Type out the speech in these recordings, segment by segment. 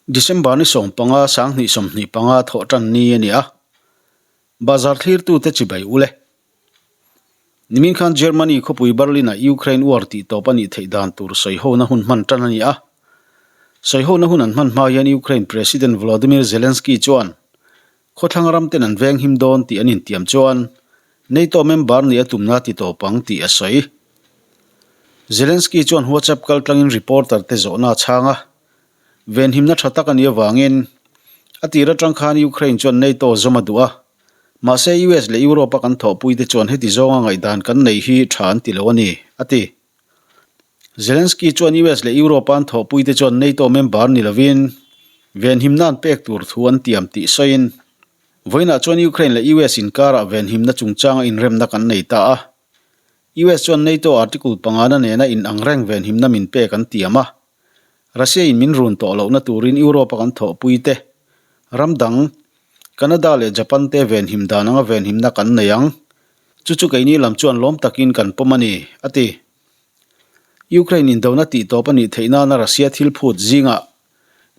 December ni 15 2025 thawhtan ni a ni a, bazar thlirtute chibai u le. Nimin khan Germany khawpui Berlin-ah Ukraine war tih tawp a nih theih dan tur sawihona hun hman tan a ni a. Sawihona hun an hman hma hian Ukraine President Volodymyr Zelensky chuan khawthlang ram ten an veng him dawn tih an intiam chuan NATO member nih a tumna ti tawp ang tih a sawi. Zelensky chuan WhatsApp kaltlangin reporter te zawhna a chhang a, Venhimna tha tak a nih avangin a tir atang khan Ukraine chuan NATO zawm a duh a, mahse US leh Europe a kan thawhpuite chuan heti zawnga ngaihdan kan nei hi tha an ti lo a ni, a ti. Zelensky chuan US leh Europe a an thawhpuite chuan NATO member ni lovin venhimna an pek tur thu an tiam tih sawiin, Vawiinah chuan Ukraine leh US inkarah venhimna chungchanga inremna kan nei ta a, US chuan NATO article pangana nena inang reng venhimna min pek an tiam a, Russia in min run tawh lohna turin Europe a kan thawhpui te, ram dang, Canada leh Japan te venhim dan anga venhimna kan nei ang. Chu chu keini lam chuan lawm takin kan pawm a ni, a ti. Ukraine indona tihtawp a nih theih nana Russia thil phut zingah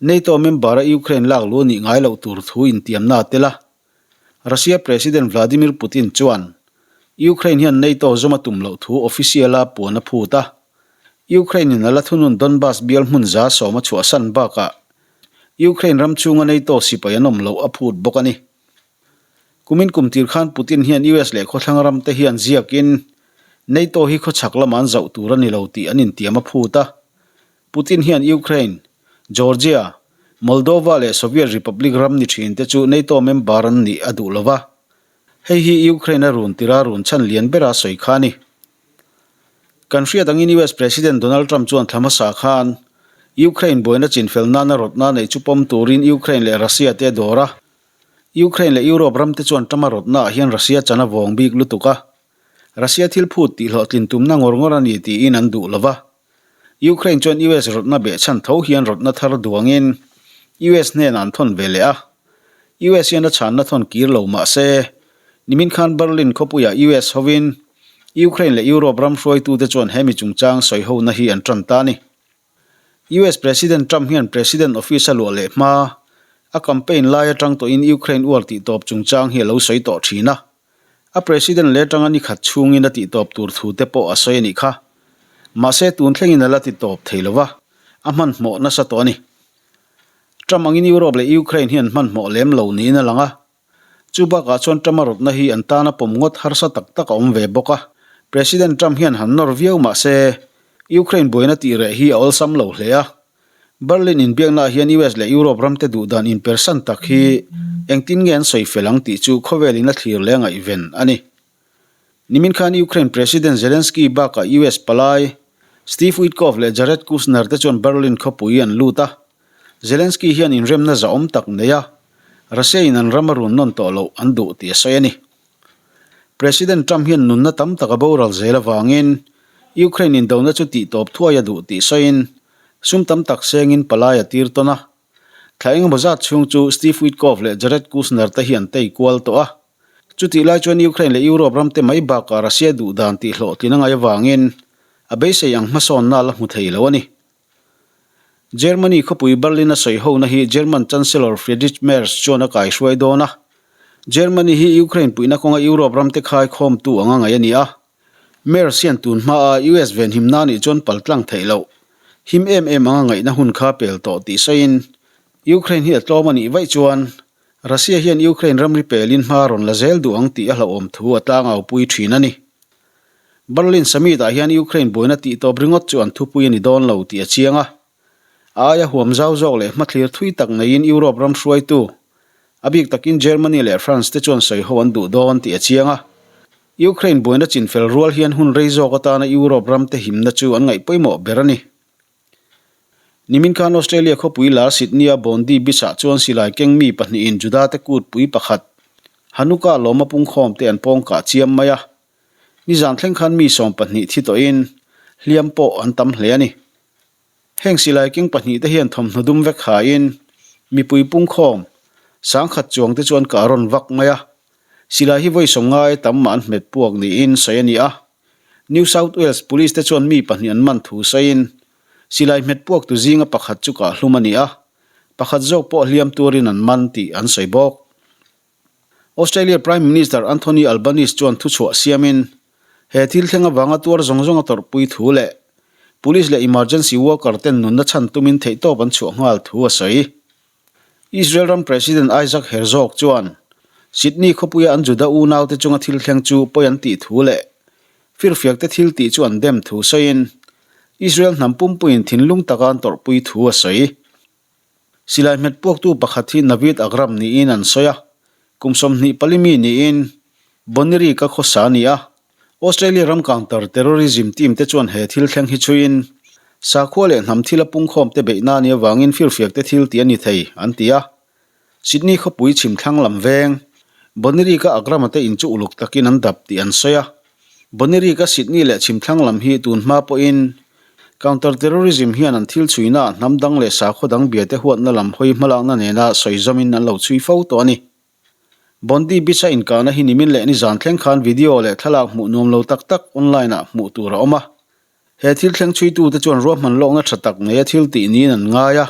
NATO member a Ukraine lak luh a nih ngai loh tur thu intiamna a tel a. Russia President Vladimir Putin chuan Ukraine hian NATO zawm a tum loh thu official a puan a phut a. Ukraine in a la thunun Donbas bial hmun 100% a chhuahsan bakah Ukraine ram chhunga NATO sipai an awm loh a phut bawk a ni. Kumin kum tir khan Putin hian US leh khawthlang ram te hian ziakin NATO hi khawchhak lamah an zauh tur a ni lo tih an intiam a phut a. Putin hian Ukraine, Georgia, Moldova leh Soviet Republic ram ni thin te chu NATO member an nih a duh lo va. Hei hi Ukraine a run tira run chhan lian bera sawi kha a ni. Kan hriat angin US President Donald Trump chuan thla hmasa khan Ukraine buaina chinfel nana rawtna neih chu pawm turin Ukraine leh Russia te a dawr a. Ukraine leh Europe ram te chuan Trump a rawtnaah hian Russia chan a vawng bik lutuk a. Russia thil phut tihhlawhtlin tumna ngawr ngawr a ni tiin an duh lo va. Ukraine chuan US rawtna behchhan tho hian rawtna thar duangin US hnenah an thawn ve leh a. US hian a chhanna thawn kir lo mah se, nimin khan Berlin khawpuiah US hovin Ukraine leh Europe ram hruaitute chuan hemi chungchang sawihona hi an tan ta a ni. US President Trump hian President office a luah leh hma, a campaign lai atang tawhin Ukraine uar tihtawp chungchang hi a lo sawi tawh thin a. A president leh atanga ni khat chhungin a tihtawp tur thu te pawh a sawi a nih kha. Mahse tun thlengin a la titawp thei lo va, a hmanhmawh nasa tawh a ni. Trump angin Europe leh Ukraine hi an hmanhmawh lem lo niin a lang a. Chu bakah chuan Trump a rawtna hi an tana pawm ngawt harsa tak tak a awm ve bawk a. President Trump hian han nawr viau mah se, Ukraine buaina tih reh hi a awlsam lo hle a. Berlin inbiaknaah hian US leh Europe ramte duhdan inpersan tak hi engtin nge an sawi fel ang tih chu khawvelin a thlir leh a ngaihven a ni. Nimin khan Ukraine President Zelensky bakah US palai Steve Witkoff leh Jared Kushner te chuan Berlin khawpui an lut a. Zelensky hian inremna zahawm tak nei a, Russia in an ram a run nawn tawh loh an duh tih a sawi a ni. President Trump hian nunna tam tak a boral zel avangin Ukraine indona chu tihtawp thuai a duh tih sawiin Sum tam tak sengin palai a tir tawn a. Thla engemaw zat chhung chu Steve Witkoff leh Jared Kushner te hi an tei kual tawh a. Chutih lai chuan Ukraine leh Europe ramte mai bakah Russia duh dan tih hlawhtlin a ngaih avangin a beisei ang hmasawnna la hmu thei lo a ni. Germany khawpui Berlin a sawi hona hi German Chancellor Friedrich Merz chuan a kaihruai dawn a. Germany hi Ukraine puihna kawnga Europe ramte khaikhawmtu anga ngaih a ni a. Merz hian tun hmaa US venhimna nih chuan paltlang theih loh, him em em anga ngaihna hun kha pel tawh tih sawiin, Ukraine hi a tlawm a nih vaih chuan Russia hian Ukraine ramri pelin hma a rawn la zel duh ang tih a hlauhawm thu a tlangaupui thin a ni. Berlin Summit-ah hian Ukraine buaina tihtawp ringawt chu an thupui a ni dawn lo tih a chiang a. A aia huam zau zawk leh hmathlir thui tak neiin Europe ram hruaitu, a bik takin Germany leh France te chuan sawiho an duh dawn tih a chiang a. Ukraine buaina chinfel rual hian hun rei zawk atana Europe ramte himna chu an ngaih pawimawh ber a ni. Nimin khan Australia khawpui lar Sydney-a Bondi Beach-ah chuan silai keng mi pahnihin Judate kutpui pakhat, Hanukkah lawma pungkhawmte an pawngkah chiam mai a. Nizan thleng khan mi 20 thi tawhin hliam pawh an tam hle a ni. Heng silai keng pahnihte hian thawmhnaw dum vek hain mipui pungkhawm 10,000 chuangte chu an kah rawn vak mai a. Silai hi vawi 90 tam mah an hmet puak niin sawi a ni a. New South Wales Police te chuan mi pahnih an man thu sawiin silai hmet puaktu zinga pakhat chu kah hlum a ni a. Pakhat zawk pawh hliam turin an man tih an sawi bawk. Australia Prime Minister Anthony Albanese chuan thuchhuah siamin, he thil thleng avanga tuar zawng zawng a tawrhpui thu leh Police leh emergency worker ten nunna chhan tumin theihtawp an chhuah nghal thu a sawi. Israel ram President Isaac Herzog chuan Sydney khawpuia an Juda unaute chunga thil thleng chu pawi an tih thu leh firfiakte thil tih chu an dem thu sawiin Israel hnam pumpuiin thinlung taka an tawrhpui thu a sawi. Silai hmet puaktu pakhat hi Naveed Akram niin an sawi a, kum 24 mi niin Bonnyrigg-a khawsa a ni a. Australia ram counter terrorism team te chuan he thil thleng hi chhuiin sakhua leh hnam thila pungkhawm te beihna a nih avangin firfiak te thil tih a ni thei, an ti a. Sydney khawpui chhim thlang lam veng, Bonnyrigg-a Akrama te in chu uluk takin an dap tih an sawi a. Bonnyrigg-a Sydney leh chhim thlang lam hi tun hma pawhin counter terrorism hian an thil chhuina hnam dang leh sakhaw dang bia te huatna lam hawi hmalakna nena sawi zawmin an lo chhui fo tawh a ni. Bondi Beach-a inkahna hi nimin leh nizan thleng khan video leh thlalak hmuh nuam lo tak tak online-ah hmuh tur a awm a. He thil thleng chhuitute chuan ruahman lawkna tha tak neia thil tih niin an ngai a.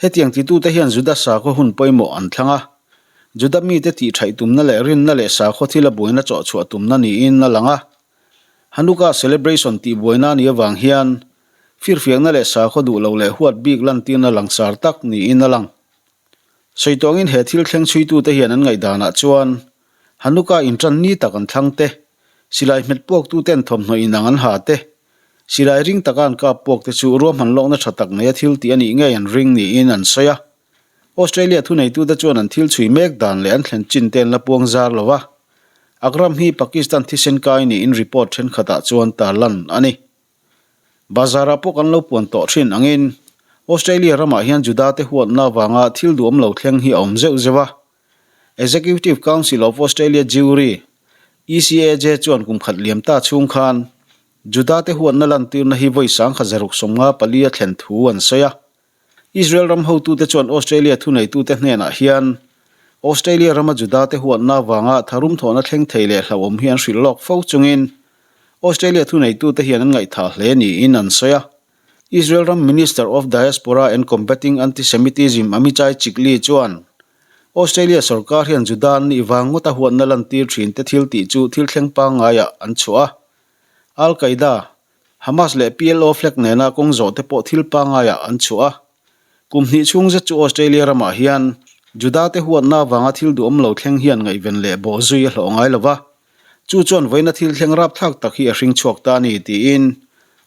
Hetiang titute hian Juda sakhaw hun pawimawh an thlang a. Juda mite tih thaih tumna leh rinna leh sakhaw thila buaina chawhchhuah tumna niin a lang a. Hanukkah celebration tih buaina a nih avang hian firfiakna leh sakhaw duh lo leh huat bik lantirna langsar tak niin a lang. Sawi tawngin he thil thleng chhuitute hian an ngaihdanah chuan Hanukkah inṭan ni tak an thlang te, silai hmet puaktuten thawmhnaw inang an ha te, silai ring taka an kap puak te chu ruahman lawkna ṭha tak neia thil tih a nih ngei an ring niin an sawi a. Australia thuneitute chuan an thil chhui mek dan leh an thlen chin te an la puang zar lo a. Akram hi Pakistan thisen kai niin report ṭhenkhatah chuan tarlan a ni. Bazarah pawh kan lo puan tawh thin angin Australia ramah hian Juda te huatna avanga thil duhawm lo thleng hi a awm zeuh zeuh a. Executive Council of Australia Jewry, ECAJ, chuan kum khat liam ta chhung khan Juda te huatna lantirna hi vawi 1654 a thlen thu an sawi a. Israel ram hotute chuan Australia thuneitute hnenah hian Australia rama Juda-te huatna avanga tharum thawhna thleng thei leh hlauhawm hi an hrilh lawk fo chungin Australia thuneitute hian an ngaihthah hle niin an sawi a. Israel ram Minister of Diaspora and Combating Antisemitism Amichai Chikli chuan Australia sorkar hian Juda an nih vang ngawta huatna lantir thinte thil tih chu thil thleng pangngaiah an chhuah a. Al-Qaeda, Hamas leh PLO flag nena kawng zawh te pawh thil pangaiah an chhuah a. Kum hnih chhung zet chu Australia ramah hian Juda te huatna avanga thil duhawm lo thleng hian ngaihven leh bawh zui a hlawh ngai lo va. Chu chuan vawiina thil thleng rapthlak tak hi a hring chhuak ta a ni tiin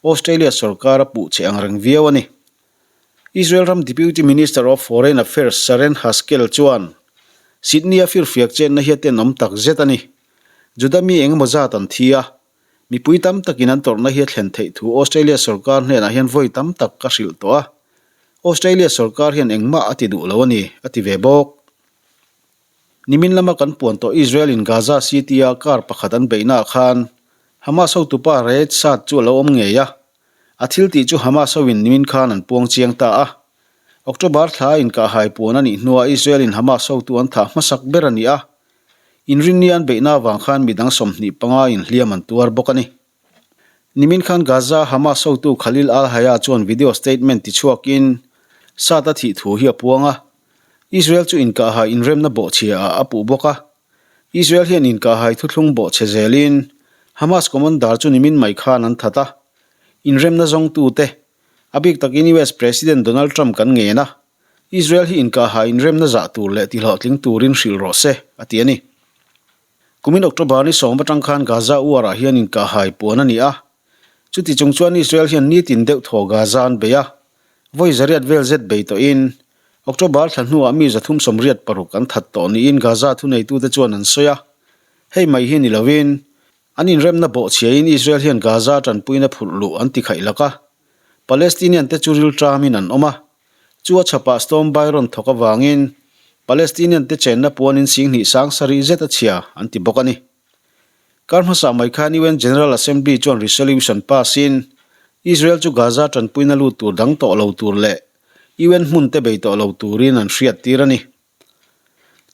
Australia sorkar a puh che ang reng viau a ni. Israel ram Deputy Minister of Foreign Affairs Saren Haskel chuan Sydney-a firfiak chenna hi a tenawm tak zet a ni. Juda mi engemaw zat an thi a, Mipui tam takin an tawrhna hi a thlen theih thu Australia sorkar hnenah hian vawi tam tak ka hrilh tawh a, Australia sorkar hian engmah a ti duh lo a ni, a ti ve bawk. Nimin lama kan puan tawh Israel in Gaza City-a car pakhat an beihnaah khan Hamas hotupa Raed Saad chu a lo awm ngei a, a thil tih chu Hamas hoin nimin khan an puang chiang ta a. October thla a inkahhai puan a nih hnuah Israel in Hamas hotu an thah hmasak ber a ni a, Inrinni an beihna avang khan midang 25 in hliam an tuar bawk a ni. Nimin khan Gaza Hamas hotu Khalil al-Hayya chuan video statement tichhuakin Saad a thih thu hi a puang a, Israel chu inkahhai inremna bawhchhia ah a puh bawk a. Israel hian inkahhai thuthlung bawhchhe zelin Hamas commander chu nimin mai khan an that a, inremna zawngtute, a bik takin US President Donald Trump kan ngen a. Israel hi inkahhai inremna zah tur leh tihlawhtling turin hrilh rawh se, a ti a ni. Kumin October ni sawm atang khan Gaza uarah hian inkahhai puan a ni a. Chuti chung chuan Israel hian nitin deuh thaw Gaza an bei a, vawi zariat vel zet bei tawhin October thla hnuah mi 386 an that tawh niin Gaza thuneitute chuan an sawi a. Hei mai hi ni lovin An inremna bawhchhiain Israel hian Gaza tanpuina phurh luh an ti khaih lak a, Palestinian te chu rilṭamin an awm a. Chu a chhapah Storm Byron thawk avangin Palestinian te chenna puanin 20 sarih zet a chhia an ti bawk a ni. Kar hmasa mai khan UN General Assembly chuan resolution pass in Israel chu Gaza tanpuina lut tur dang tawh lo tur leh UN hmun te bei tawh lo turin an hriattir a ni.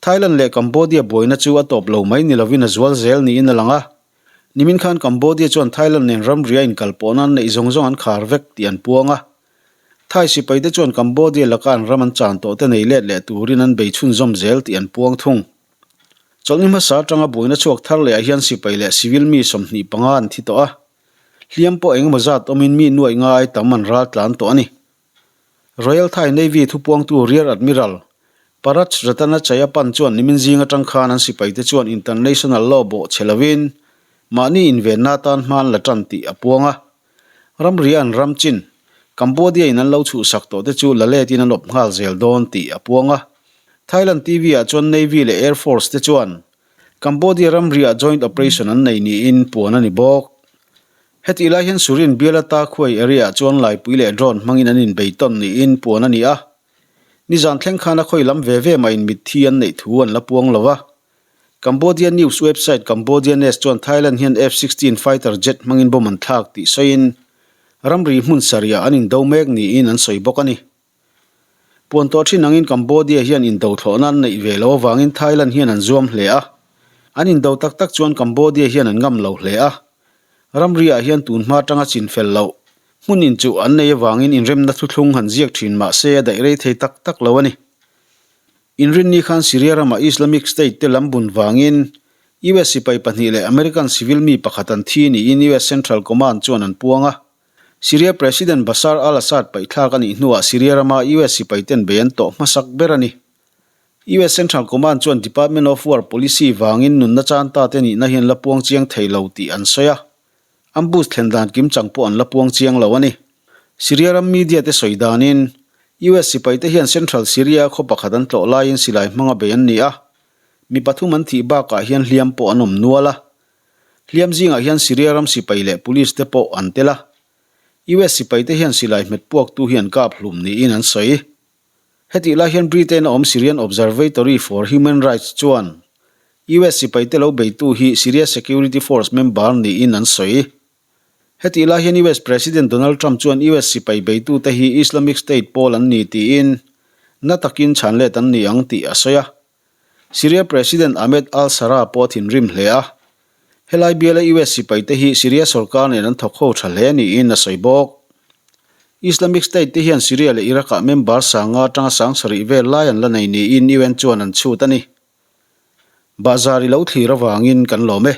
Thailand leh Cambodia buaina chu a tawp lo mai ni lovin a zual zel niin a lang a. Nimin khan Cambodia chuan Thailand nen ramria inkalpawhna an neih zawng zawng an khar vek tih an puang a. Thai sipaite chuan Cambodia laka an ram an chan tawh te nei let leh turin an bei chhunzawm zel tih an puang thung. Chawlhni hmasa atanga buaina chhuak thar lehah hian sipai leh civil mi 25 an thi tawh a, hliam pawh engemaw zat awmin mi nuaih ngai tam an ral tlan tawh a ni. Royal Thai Navy thupuangtu Rear Admiral Parach Ratana Chayapan chuan nimin zing atang khan an sipaite chuan international law bawh che lovin mahni invenna atan hma an la tan tih a puang a. Ramri an ram chin, Cambodia in an lo chhuhsak tawh te chu la letin an awp nghal zel dawn tih a puang a. Thailand TV ah chuan Navy leh Air Force te chuan Cambodia ramri ah joint operation an nei niin puan a ni bawk. Hetih lai hian Surin bial ata khuai area ah chuan laipui leh drone hmangin an inbei tawn niin puan a ni a. Nizan thleng khan a khawi lam ve ve mah in mitthi an neih thu an la puang lo a. Cambodia news website Cambodia Nest chuan Thailand hian F-16 fighter jet hmangin bomb an thlak tih sawiin ramri hmun sarihah an indo mek niin an sawi bawk a ni. Puan tawh thin angin Cambodia hian indo thlawhna an neih ve loh avangin Thailand hian an zuam hle a. An indo tak tak chuan Cambodia hian an ngam lo hle a. Ramri ah hian tun hma atanga chin fel loh hmun inchuh an nei avangin inremna thuthlung han ziak thin mah se a daih rei thei tak tak lo a ni. Inrinni khan Syria ramah Islamic State te lam bun vangin US sipai pahnih leh American civil mi pakhat an thi niin US Central Command chuan an puang a. Syria President Bashar al-Assad paihthlak a nih hnuah Syria rama US sipaiten bei an tawh hmasak ber a ni. US Central Command chuan Department of War policy vangin nunna chan ta te nihna hi an la puang chiang thei lo tih an sawi a. Ambush thlen dan kim chang pawh an la puang chiang lo a ni. Syria ram media te sawi danin US sipaite hian Central Syria khaw pakhat an tlawh laiin silai hmanga bei an ni a. Mi pathum an thih bakah hian hliam pawh an awm nual a. Hliam zingah hian Syria ram sipai leh police te pawh an tel a. US sipaite hian silai hmet puaktu hi an kap hlum niin an sawi. Hetih lai hian Britain a awm Syrian Observatory for Human Rights chuan US sipaite lo beitu hi Syria Security Force member niin an sawi. Hetih lai hian US President Donald Trump chuan US sipai beitute hi Islamic State pawl an ni tiin na takin chhanlet an ni ang tih a sawi a. Syria President Ahmed al-Sharaa pawh a thinrim hle a, helai biala US sipaite hi Syria sorkar nen an thawk ho tha hle niin a sawi bawk. Islamic State te hian Syria leh Iraq-ah member sanga atanga sang sarih vel lai an la nei niin UN chuan an chhut a ni. Bahzar i lo thlir avangin kan lawm e.